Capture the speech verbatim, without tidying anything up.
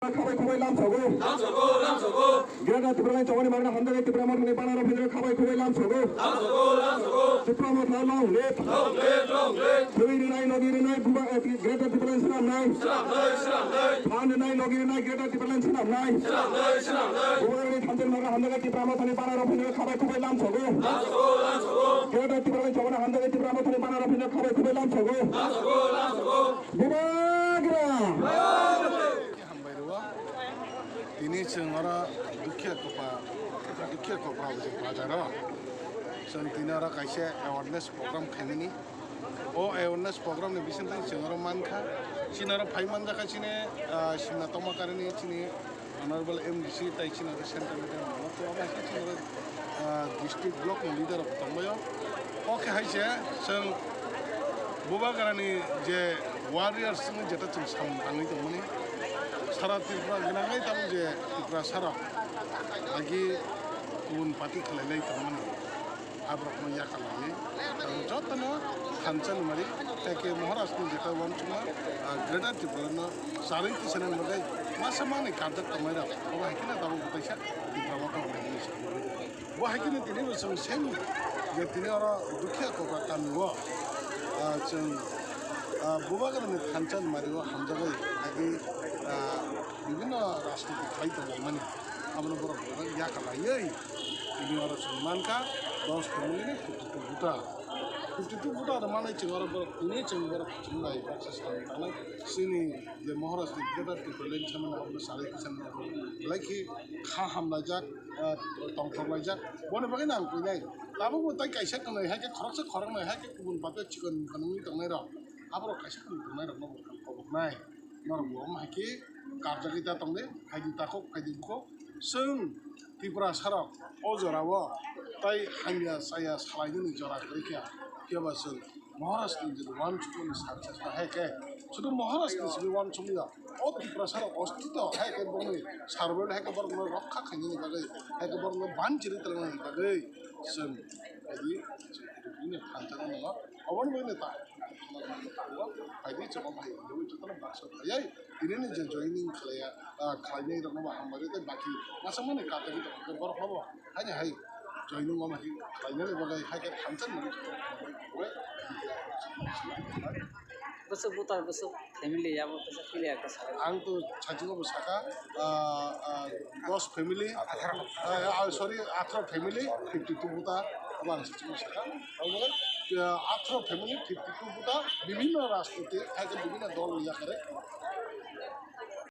Khabai khubai lam sogo. Lam sogo, lam sogo. Greater Tipraland chongoni magna hamjagwi Tipra Mothani banner rok philwi khabai khubai lam sogo. Lam sogo, lam sogo. Tipra Motha long live. Long live, long live. Thwi rwnai, logi rwnai, buba, eh, Greater Tipraland swnamnai. Swnamnai, swnamnai. Phan rwnai, logi rwnai, Greater Tipraland swnamnai. Swnamnai, swnamnai. Bubagrani thansa magna hamjagwi Tipra Mothani banner rok philwi khabai khubai lam sogo. Lam sogo, lam sogo. Greater Tipraland chongoni hamjagwi Tipra Mothani banner rok philwi khabai khubai lam sogo. Lam sogo, lam sogo. Bubagra. Hambai rwo. Tini chwng oro Dukhiya Kopha, Dukhiya Kopha bazar o chwng tini oro kaisa awareness program khaimani. O awareness program ni bisingtwi chwng oro mankha. Chini oro phai manjakha chini, ah, Simna Tongmakarini chini Honorable M D C tai chini oro Central Media Management, abo hai khe chini oro, ah, district block ni leader rok tongbaio. O khe hai se chwng Bubagrani je warriors ni jeta chwng samung tangwi tongmani. Sara Tripura gwnangwi tamo je Tiprasa rok agi un party khlai lai tongmani. Aborokno yakarlaiwi ang jotono thansa numari, tei khe Maharashtra ni jeta uansukma, ah, Greater Tipraland no charwi tisani bagwi masa manwi karjak tongmani rok. Obo hai kheno tabuk kaisa Tipra Motha organization. Bo hai kheno tini bo chwng same je tini oro Dukhiya Kopha kami o, ah, chwng, ah, Bubagrani thansa numari o hamjagwi agi, ah, bibhinno rajniti khlai tongmani. Abono borok yakarlaiwi tini oro chwng mankha dos family ni fifty two buta. Fifty two buta rwmani chwng oro borok tini chwng borok chwng nai baksa samung tangnai. Chini je Maharashtra ni Greater Tipraland samani abono salai kisa belai khe kha hamlaijak, ah, tongthok laijak. Boni bagwi no ang kwinai. Tabukbo tai kaisa kwnwi hai khe khoroksa khoroknwi hai khe kubun pape chikon mikon wngwi tongnai rok. Aborok kaisa kubun tongnai rokno bo koboknai. Norok bo omo hai khe karjagwi ta tongdi, phaidi takhuk, phaidi bukhuk. Chwng Tiprasa rok o jora o tai hamya chaya salainani jora kwrwi kha. Phiya ba chwng Maharashtra ni jora uansukmani success no hai khe sudu Maharashtra ni simi uansukliya. O Tiprasa rok ostito hai khe bongni survival hai khe borokno rokha khainani bagwi, hai khe borokno ban chiri twlangnani bagwi chwng phaidi chwng bini phanjak no. Oboni bagwi ta phaidi chwng bai jotono baksa khlaiwi tini ni je joining khlaiya, ah, khlainai rokno bo hambai tei baki masa mani kata borok no bo haini hai joining o khlainani bagwi hai khe thansa ni Bwswk butar bwswk family abo kisa clear khe sa. Ang to sajwk bo saka, ah, ah, dos family, ah, ah, sorry, atharo family, fifty two buta, abo ang sajwk bo saka. Abo, ah, atharo family, fifty two buta, bibhinno rajniti, hai khe bibhinno dol ni yakare.